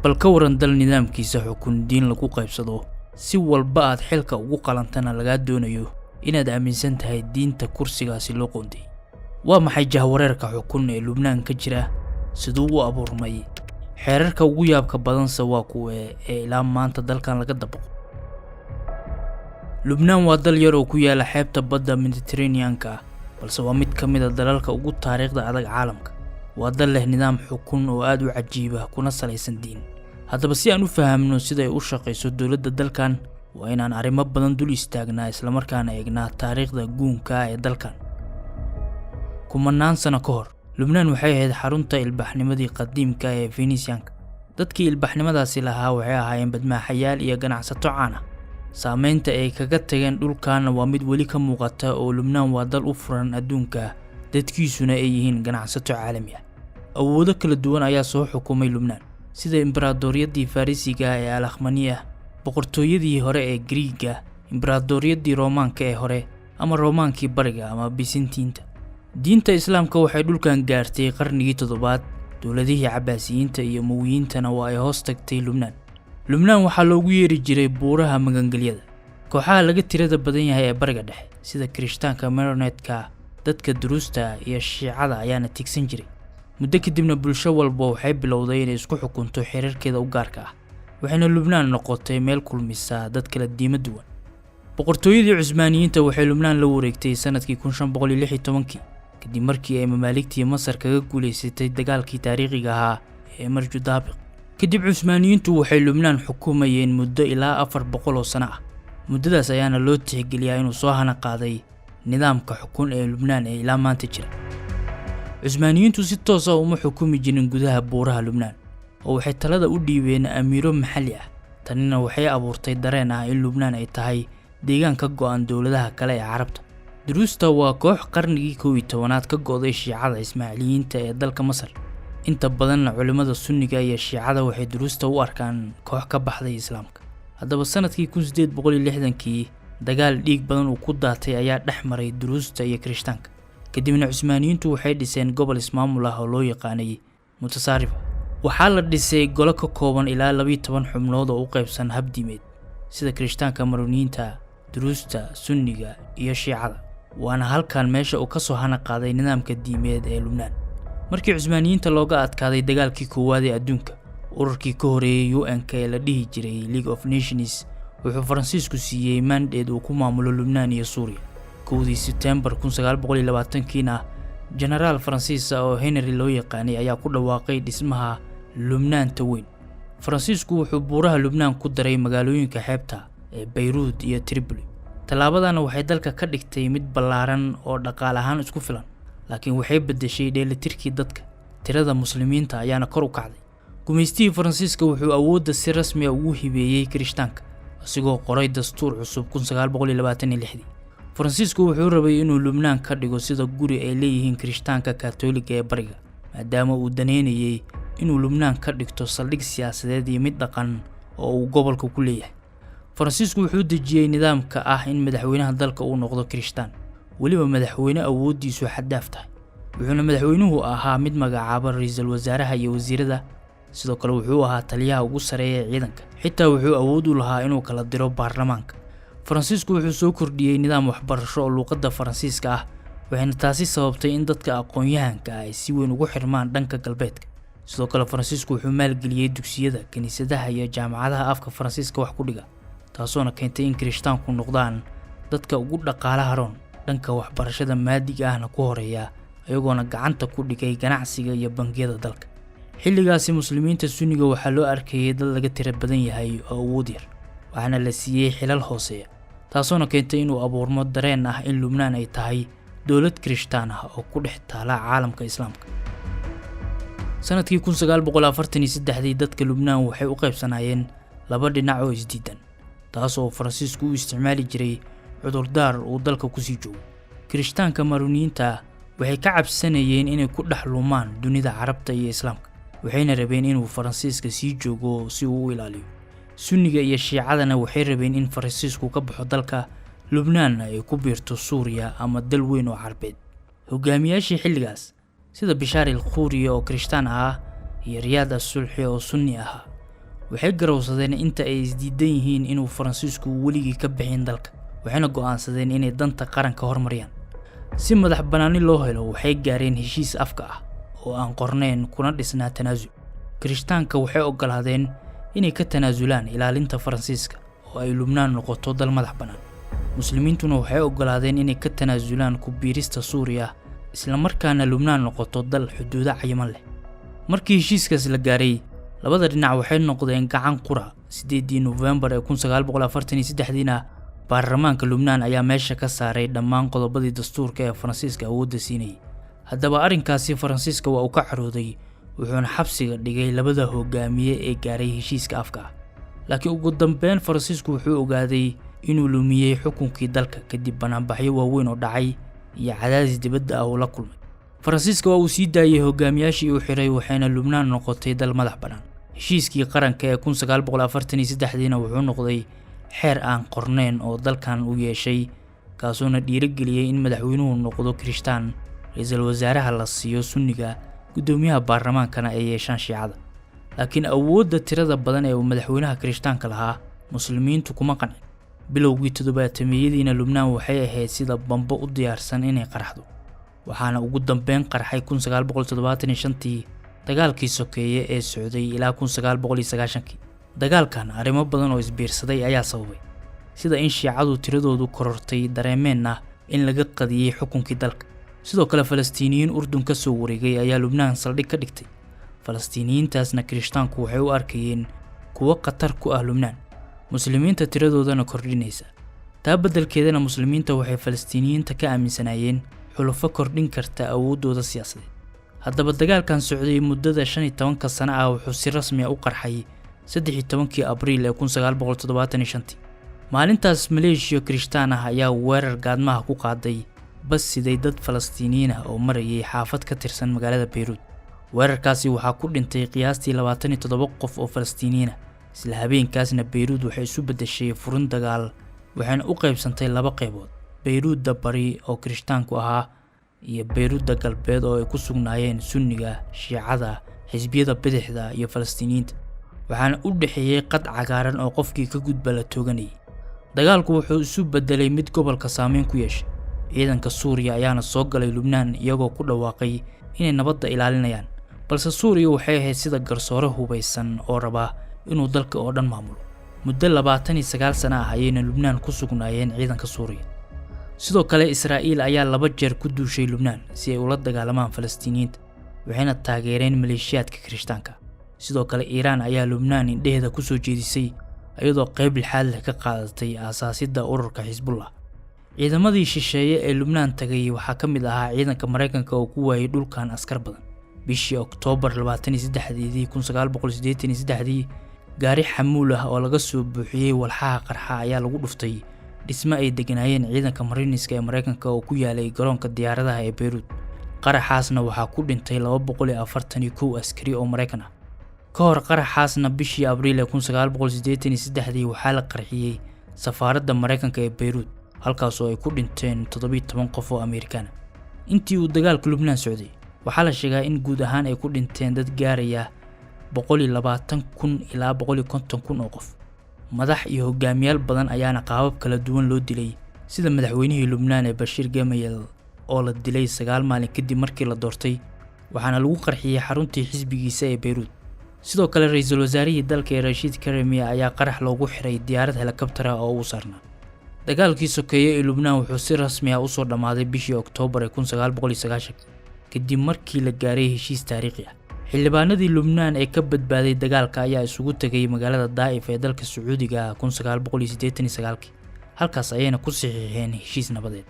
Bal ka waran dal nidaamkiisa xukun diin lagu qaybsado, si walba aad xilka ugu qalantana lagaa doonayo inaad aaminsan tahay diinta kursigaasi loo qoondeeyey? Waa maxay jahwareerka xukun ee Lubnaan ka jira? Siduu u abuurmay? Xeerarka ugu yaabka badanse waa kuwe ee ilaa maanta dalkan laga dabaqo? Lubnaan waa dal yar oo ku yaala xeebta badda Mediterranean-ka, balse waa mid ka mid ah dalalka ugu taariikhda adag caalamka. Waa dal leh nidaam xukun oo aad u cajiiba, kuna salaysan diin. Haddaba, si aan u fahamno siday u shaqayso dowladda dalkan, waa inaan arrimo badan dul istaagnaa, islamarkaana eegnaa taariikhda guunka ah ee dalkan. Kumanaan sano ka hor, Lubnaan waxay ahayd xarunta ilbaxnimadii qadiimka ee Fenisiyanka. Dadkii ilbaxnimadaasi lahaa waxay ahaayeen badmaaxayaal iyo ganacsato caan ah. Saameynta ay kaga tageen dhulkan waa mid weli ka muuqata, oo Lubnaan waa dal u furan adduunka, dadkiisuna ay yihiin ganacsato caalami ah. Awoodo kala duwan ayaa soo xukumay Lubnaan, sida imbaraadoriyadii Farisiga ee Alakhmaniya, boqortooyadii hore ee Giriiga, imbaraadoriyadii Roomaanka ee hore ama Roomaankii Bariga ama Bisintiinta. Diinta Islaamka waxay dhulkan gaartay qarnigii toddobaad. Dowladihii Cabaasiyiinta iyo Umawiyiintana waa ay hoos tagtay Lubnaan. Lubnaan waxaa loogu yeeri jiray buuraha magangelyada. Kooxaha laga tirada badan yahay ee Bariga Dhexe, sida Kirishtaanka Maronetka, dadka Duruusta iyo Shiicada ayaana tigsan jiray. Muddo kadibna bulsho walba waxay bilowday inay isku xukunto xeerarkeeda u gaarka ah, waxayna Lubnaan noqotay meel kulmisa dad kala diimo duwan. Boqortooyadii Cusmaaniyiinta waxay Lubnaan la wareegtay sanadkii 1516-kii, kadib markii ay mamaaligtii Masar kaga guulaysatay dagaalkii taariikhiga ahaa ee Marju Daabiq. Kadib Cusmaaniyiintu waxay Lubnaan xukumayeen muddo ilaa 400 oo sano ah. Muddadaas ayaana loo tixgeliyaa inuu soo hana qaaday nidaamka xukun ee Lubnaan ee ilaa maanta jira. Cusmaaniyiintu si toos ah uma xukumi jirin gudaha buuraha Lubnaan, oo waxay talada u dhiibeen amiiro maxalli ah. Tanina waxay abuurtay dareen ah in Lubnaan ay tahay deegaan ka go'an dowladaha kale ee Carabta. Duruusta waa koox qarnigii 11aad ka go'day Shiicada Ismaaciiliyiinta ee dalka Masar. Inta badanna culimmada Sunniga iyo Shiicada waxay duruusta u arkaan koox ka baxday Islaamka. Haddaba, sanadkii 1860-kii dagaal dhiig badan uu ku daatay ayaa dhex maray duruusta iyo Kirishtaanka. Kadibna Cusmaaniyiintu waxay dhiseen gobol ismaamul ah oo loo yaqaanay Mutasaarifa. Waxaa la dhisay golo ka kooban ilaa 12 xubnood oo u qaybsan hab diimeed, sida Kirishtaanka Maroniyiinta, Duruusta, Sunniga iyo Shiicada. Waana halkan meesha uu kasoo hana qaaday nidaamka diimeed ee Lubnaan. Markii Cusmaaniyiinta looga adkaaday dagaalkii koowaad ee adduunka, ururkii ka horeeyey UN-ka ee la dhihi jiray League of Nations wuxuu Faransiisku siiyey mandate uu ku maamulo Lubnaan iyo Suuriya. 1-dii Sebtembar 1920-kiina jenaraal Faransiisa oo Henry loo yaqaanay ayaa ku dhawaaqay dhismaha Lubnaanta Weyn. Faransiisku wuxuu buuraha Lubnaan ku daray magaalooyinka xeebta ee Bayruud iyo Tripoli. Tallaabadana waxay dalka ka dhigtay mid ballaaran oo dhaqaale ahaan isku filan, laakiin waxay beddeshay dheelitirkii dadka. Tirada Muslimiinta ayaana kor u kacday. Gumaystihii Faransiiska wuxuu awoodda si rasmi ah ugu hibeeyey Kirishtaanka, isigoo qoray dastuur cusub 1926-dii. Faransiisku wuxuu rabay inuu Lubnaan ka dhigo sida guri ay leeyihiin Kirishtaanka Kaatooliga ee Bariga, maadaama uu daneynayay inuu Lubnaan ka dhigto saldhig siyaasadeed iyo mid dhaqan oo uu gobolka ku leeyahay. Faransiisku wuxuu dejiyey nidaamka ah in madaxweynaha dalka uu noqdo Kirishtaan, weliba madaxweyne awooddiisu xad-dhaaf tahay. Wuxuuna madaxweynuhu ahaa mid magacaaba ra-iisul wasaaraha iyo wasiirada. Sidoo kale wuxuu ahaa taliyaha ugu sareeya ee ciidanka. Xitaa wuxuu awood u lahaa inuu kala diro baarlamaanka. Faransiisku wuxuu soo kordhiyey nidaam waxbarasho oo luuqadda Faransiiska ah, waxayna taasi sababtay in dadka aqoon-yahanka ah ay si weyn ugu xirmaan dhanka galbeedka. Sidoo kale Faransiisku wuxuu maalgeliyey dugsiyada, kiniisadaha iyo jaamacadaha afka Faransiiska wax ku dhiga, taasoona keentay in Kirishtaanku noqdaan dadka ugu dhaqaalaha roon, dhanka waxbarashada maadiga ahna ku horeeya, ayagoona gacanta ku dhigay ganacsiga iyo bangiyada dalka. Xilligaasi Muslimiinta Sunniga waxaa loo arkayay dad laga tiro badan yahay oo awood yar, waxaana la siiyey xilal hooseeya, taasoona keentay inuu abuurmo dareen ah in Lubnaan ay tahay dowlad Kirishtaan ah oo ku dhex taala caalamka Islaamka. Sanadkii 1943-dii dadka Lubnaan waxay u qaybsanaayeen laba dhinac oo isdiidan, taas oo Faransiisku u isticmaali jiray cudurdaar uu dalka kusii joogo. Kirishtaanka Maroniyiinta waxay ka cabsanayeen inay ku dhex lumaan dunida Carabta iyo Islaamka, waxayna rabeen inuu Faransiiska sii joogo si uu u ilaaliyo. Sunniga iyo Shiicadana waxay rabeen in Faransiisku ka baxo dalka, Lubnaanna ay ku biirto Suuriya ama dal weyn oo Carbeed. Hogaamiyaashii xilligaas, sida Bishaar il Khuuriya oo Kirishtaan ahaa iyo Riyaad as Sulxi oo Sunni ahaa, Waxay garowsadeen inta ay isdiidan yihiin inuu Faransiisku weligii ka bixin dalka, waxayna go'aansadeen inay danta qaranka hormariyaan. Si madax bannaani loo helo, waxay gaareen heshiis afka ah oo aan qornayn, kuna dhisnaa tanaasul. Kirishtaanka waxay oggolaadeen inay ka tanaasulaan ilaalinta Faransiiska oo ay Lubnaan noqoto dal madax bannaan. Muslimiintuna waxay oggolaadeen inay ka tanaasulaan ku biirista Suuriya, islamarkaana Lubnaan noqoto dal xuduudo cayiman leh. Markii heshiiskaas la gaaray, labada dhinac waxay noqdeen gacan qura. 8-dii Nofembar ee 1943-diina baarlamaanka Lubnaan ayaa meesha ka saaray dhammaan qodobadii dastuurka ee Faransiiska awoodda siinayay. Haddaba arrinkaasi Faransiiska waa uu ka carooday, wuxuuna xabsiga dhigay labada hogaamiye ee gaaray heshiiska afka ah. Laakiin ugu dambeyn Faransiisku wuxuu ogaaday inuu lumiyey xukunkii dalka kadib banaanbaxyo waaweyn oo dhacay iyo cadaadis dibadda ah uu la kulmay. Faransiiska waa uu sii daayey hogaamiyaashii uu xiray, waxayna Lubnaan noqotay dal madax bannaan. Heshiiskii qaranka ee 1943-diina wuxuu noqday xeer aan qornayn oo dalkan u yeeshay, kaasuuna dhiirigeliyey in madaxweynuhu noqdo Kirishtaan, ra-iisul wasaaraha la siiyo Sunniga, guddoomiyaha baarlamaankana ay yeeshaan Shiicada. Laakiin awoodda tirada badan ee uu madaxweynaha Kirishtaanka lahaa muslimiintu kuma qancin. Bilowgii toddobaatameyadiina Lubnaan waxay ahayd sida bambo u diyaarsan inay qarxdo, waxaana ugu dambeyn qarxay 1975-tii dagaalkii sokeeye ee socday ilaa 1990-kii. Dagaalkan arrimo badan oo isbiirsaday ayaa sababay, sida in Shiicadu tiradoodu korortay, dareemeenna in laga qadiyey xukunkii dalka. Sidoo kale Falastiiniyiin Urdun ka soo wareegay ayaa Lubnaan saldhig ka dhigtay. Falastiiniyiintaasna Kirishtaanku waxay u arkayeen kuwo khatar ku ah Lubnaan, muslimiinta tiradoodana kordhinaysa. Taa beddelkeedana muslimiinta waxay Falastiiniyiinta ka aaminsanaayeen xulufo kordhin karta awooddooda siyaasadeed. Haddaba dagaalkan socday muddada 15-ka sano ah wuxuu si rasmi ah u qarxay 13-kii Abriil ee 1975-tii. Maalintaas maleeshiya Kirishtaan ah ayaa weerar gaadmaha ku qaaday bas siday dad Falastiiniyiin ah oo marayay xaafad ka tirsan magaalada Beyruud. Weerarkaasi waxaa ku dhintay qiyaastii 27 qof oo Falastiiniyiin ah. Isla habeenkaasna Beyruud waxay isu beddeshay furin dagaal, waxayna u qaybsantay laba qaybood: Beyruudda bari oo Kirishtaanku ahaa iyo Beyruudda galbeed oo ay ku sugnaayeen Sunniga, Shiicada, xisbiyada bidixda iyo Falastiiniyiinta. Waxaana u dhexeeyey qad cagaaran oo qofkii ka gudba la tooganayay. Dagaalku wuxuu isu beddelay mid gobolka saameyn ku yeeshay. Ciidanka Suuriya ayaana soo galay Lubnaan iyagoo ku dhawaaqay inay nabadda ilaalinayaan, balse Suuriya waxay ahayd sida garsoore hubaysan oo raba inuu dalka oo dhan maamulo. Muddo 29 sano ah ayayna Lubnaan ku sugnaayeen ciidanka Suuriya. Sidoo kale Israa'iil ayaa laba jeer ku duushay Lubnaan si ay ula dagaalamaan Falastiiniyiinta, waxayna taageereen maleeshiyaadka Kirishtaanka. Sidoo kale Iiraan ayaa Lubnaan indheheeda kusoo jeedisay, iyadoo qayb lixaad leh ka qaadatay aasaasidda ururka Xisbullah. Ciidamadii shisheeye ee Lubnaan tagay waxaa ka mid ahaa ciidanka Maraykanka oo ku waayay dhulkan askar badan. Bishii Oktoobar 23-deedii 1983-dii, gaari xamuul ah oo laga soo buuxiyey walxaha qarxa ayaa lagu dhuftay dhisme ay deganaayeen ciidanka Mariniska ee Maraykanka oo ku yaalay garoonka diyaaradaha ee Beyruud. Qaraxaasna waxaa ku dhintay 241 askari oo Maraykan ah. Ka hor qaraxaasna bishii Abriil ee 1983-dii waxaa la qarxiyey safaaradda Maraykanka ee Beyruud, halkaasoo ay ku dhinteen 17 qof oo Amerikaan ah. Intii uu dagaalka Lubnaan socday, waxaa la sheegaa in guud ahaan ay ku dhinteen dad gaaraya 120,000 ilaa 150,000 oo qof. Madax iyo hogaamiyaal badan ayaana qaabab kala duwan loo dilay, sida madaxweynihii Lubnaan ee Bashiir Gemayel oo la dilay 9 maalin kadib markii la doortay, waxaana lagu qarxiyey xaruntii xisbigiisa ee Beyruud. Sidoo kale ra-iisul wasaarihii dalka ee Rashiid Karami ayaa qarax loogu xiray diyaarad helikabtar ah oo uu saarnaa. Dagaalkii sokeeye ee Lubnaan wuxuu si rasmi ah usoo dhammaaday bishii Oktoobar ee 1990 kadib markii la gaaray heshiis taariikhi ah. Xildhibaanadii Lubnaan ee ka badbaaday dagaalka ayaa isugu tegay magaalada Daa'if ee dalka Sacuudiga 1989-kii, halkaas ayayna ku saxiixeen heshiis nabadeed.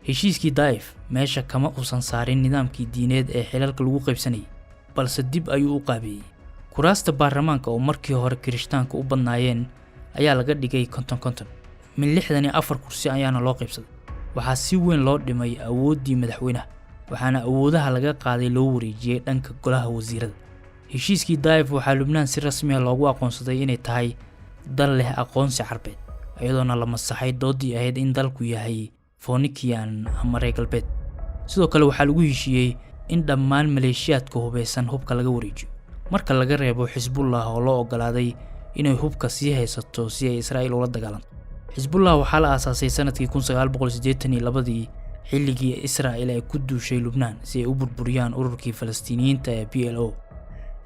Heshiiskii Daa'if meesha kama uusan saarin nidaamkii diineed ee xilalka lagu qaybsanayay, balse dib ayuu u qaabeeyey. Kuraasta baarlamaanka oo markii hore Kirishtaanka u badnaayeen ayaa laga dhigay 50-50, min 64 kursi ayaana loo qaybsaday. Waxaa si weyn loo dhimay awooddii madaxweynaha, waxaana awoodaha laga qaaday loo wareejiyey dhanka golaha wasiirada. Heshiiskii Daa'if waxaa Lubnaan si rasmi ah loogu aqoonsaday inay tahay dal leh aqoonsi Carbeed, iyadoona la masaxay doodii ahayd in dalku yahay Fonikian ama reer galbeed. Sidoo kale waxaa lagu heshiiyey in dhammaan maleeshiyaadka hubeysan hubka laga wareejiyo, marka laga reebo Xisbullah oo loo ogolaaday. Inay hubka sii haysato si ay Israa'iil ula dagaalanto. Xisbullah waxaa la aasaasay sanadkii 1982-dii, xilligii Israa'il ay ku duushay Lubnaan si ay u burburiyaan ururkii Falastiiniyiinta ee PLO.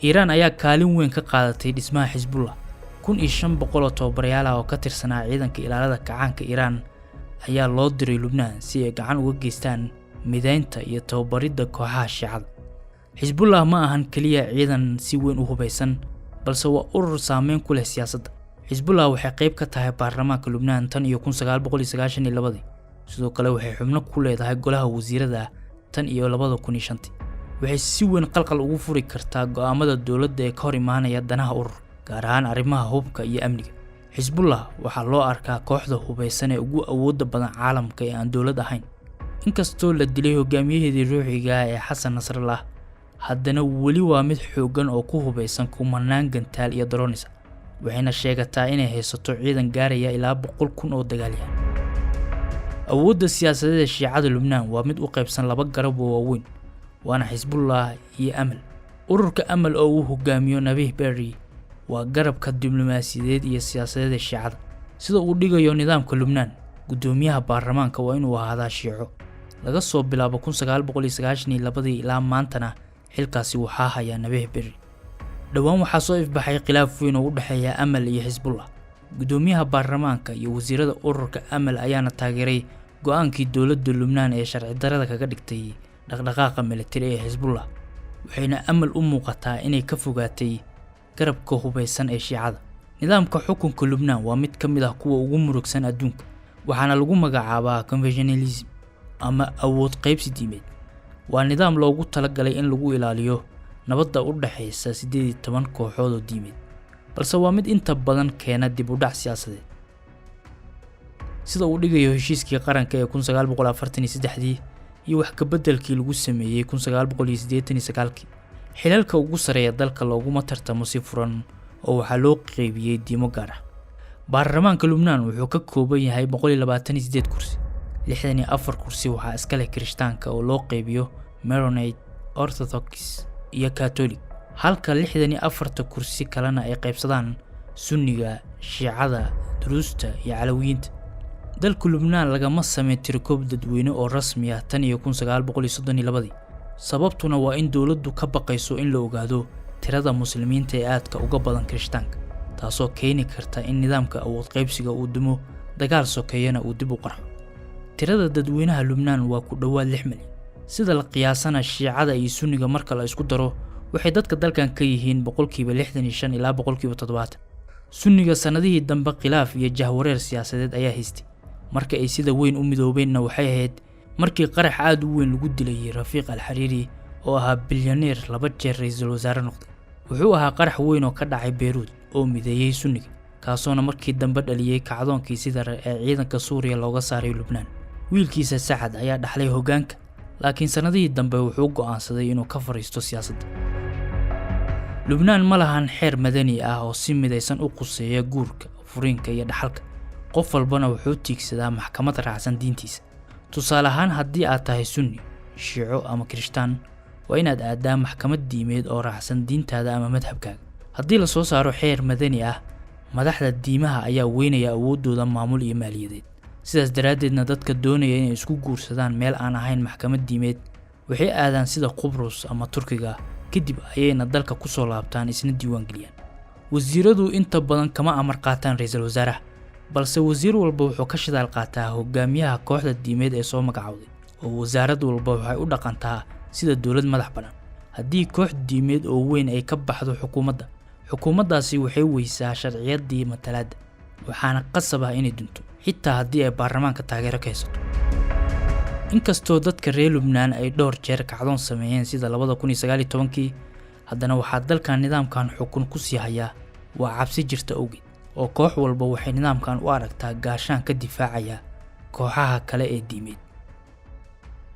Iiraan ayaa kaalin weyn ka qaadatay dhismaha Xisbullah. 1500 oo tababarayaal ah oo ka tirsanaa ciidanka ilaalada kacaanka Iiraan ayaa loo diray Lubnaan si ay gacan uga geystaan mideynta iyo tababaridda kooxaha Shiicada. Xisbullah ma ahan keliya ciidan si weyn u hubaysan, balse waa urur saameyn ku leh siyaasadda. Xisbullah waxay qayb ka tahay baarlamaanka Lubnaan tan iyo 1992-dii. Sidoo kale waxay xubno ku leedahay golaha wasiirada tan iyo 2005-tii. Waxay si weyn qalqal ugu furi kartaa go'aamada dowladda ee ka hor imaanaya danaha ururka, gaar ahaan arrimaha hubka iyo amniga. Xisbullah waxaa loo arkaa kooxda hubaysan ee ugu awoodda badan caalamka ee aan dowlad ahayn. Inkastoo la dilay hogaamiyaheedii ruuxiga ah ee Xasan Nasrallah, haddana weli waa mid xooggan oo ku hubaysan kumanaan gantaal iyo drones, waxayna sheegataa inay haysato ciidan gaaraya ilaa 100,000 oo dagaalyahan. Awoodda siyaasadeed ee Shiicada Lubnaan waa mid u qaybsan laba garab oo waaweyn, waana Xisbullah iyo Amal. Ururka Amal oo uu hogaamiyo Nabih Berri waa garabka diblomaasiyadeed iyo siyaasadeed ee Shiicada. Sida uu dhigayo nidaamka Lubnaan, guddoomiyaha baarlamaanka waa inuu ahaadaa Shiico. Laga soo bilaabo 1992-dii ilaa maantana xilkaasi waxaa haya Nabih Berri. Dhowaan waxaa soo ifbaxay khilaaf weyn oo u dhexeeya Amal iyo Xisbullah. Guddoomiyaha baarlamaanka iyo wasiirada ururka Amal ayaana taageeray go'aankii dowladda Lubnaan ee sharci darrada kaga dhigtay dhaqdhaqaaqa militari ee Xisbullah, waxayna Amal u muuqataa inay ka fogaatay garabka hubaysan ee Shiicada. Nidaamka xukunka Lubnaan waa mid ka mid ah kuwa ugu murugsan adduunka, waxaana lagu magacaabaa confessionalism ama awood qaybsi diimeed. Waa nidaam loogu talagalay in lagu ilaaliyo nabadda u dhexaysa 18 kooxood oo diimeed, balse waa mid inta badan keena dib u dhac siyaasadeed. Sida uu dhigayo heshiiskii qaranka ee 1943-dii iyo wax kabeddelkii lagu sameeyey 1989-kii, xilalka ugu sareeya dalka looguma tartamo si furan oo waxaa loo qeybiyey diimo gaar ah. Baarlamaanka Lubnaan wuxuu ka kooban yahay 128 kursi. 64 kursi waxaa iska leh Kirishtaanka oo loo qeybiyo Maronite, Orthodox iyo Katolik, halka 64-ta kursi kalena ay qaybsadaan Sunniga, Shiicada, Duruusta iyo Calawiyiinta. Dalka Lubnaan lagama sameyn tirikoob dadweyne oo rasmi ah tan iyo 1932-dii. Sababtuna waa in dowladdu ka baqayso in la ogaado tirada Muslimiinta ee aadka uga badan Kirishtaanka, taasoo keeni karta in nidaamka awood qaybsiga uu dumo, dagaal sokeeyana uu dib u qarxo. Tirada dadweynaha Lubnaan waa ku dhowaad 6 milyan. Sida la qiyaasana, Shiicada iyo Sunniga marka la isku daro waxay dadka dalkan ka yihiin 65% ilaa 70%. Sunniga sannadihii dambe khilaaf iyo jahwareer siyaasadeed ayaa haystay. Marka ay sida weyn u midoobeenna waxay ahayd markii qarax aad u weyn lagu dilayay Rafiiq Al Xariiri oo ahaa bilyaneer laba jeer ra-iisul wasaare noqday. Wuxuu ahaa qarax weyn oo ka dhacay Beyruud oo mideeyey Sunniga, kaasoona markii dambe dhaliyey kacdoonkii sida ee ciidanka Suuriya looga saaray Lubnaan. Wiilkiisa Sacad ayaa dhaxlay hoggaanka, laakiin sannadihii dambe wuxuu go'aansaday inuu ka fadhiisto siyaasadda. Lubnaan ma lahan xeer madani ah oo si midaysan u quseeya guurka, furiinka iyo dhaxalka. Qof walbana wuxuu tiigsadaa maxkamad raacsan diintiisa. Tusaale ahaan, haddii aad tahay Sunni, Shiico ama Kirishtaan, waa inaad aaddaa maxkamad diimeed oo raacsan diintaada ama madhabkaaga. Haddii la soo saaro xeer madani ah, madaxda diimaha ayaa weynaya awooddooda maamul iyo maaliyadeed. Sidaas daraaddeedna dadka doonaya inay isku guursadaan meel aan ahayn maxkamad diimeed waxay aadaan sida Qubrus ama Turkiga, kadib ayayna dalka kusoo laabtaan, isna diiwaangeliyaan. Wasiiradu inta badan kama amar qaataan ra-iisul wasaaraha, balse wasiir walba wuxuu ka shidaal qaataa hogaamiyaha kooxda diimeed ee soo magacowday, oo wasaarad walba waxay u dhaqantaa sida dowlad madax bannaan. Haddii koox diimeed oo weyn ay ka baxdo xukuumadda, xukuumaddaasi waxay weysaa sharciyaddii matalaadda, waxaana qasab ah inay dunto, xitaa haddii ay baarlamaanka taageero ka haysato. Inkastoo dadka reer Lubnaan ay dhowr jeer kacdoon sameeyeen sida 2019-kii, haddana waxaa dalkan nidaamkan xukun ku sii hayaa waa cabsi jirta awgeed, oo koox walba waxay nidaamkan u aragtaa gaashaan ka difaacaya kooxaha kale ee diimeed.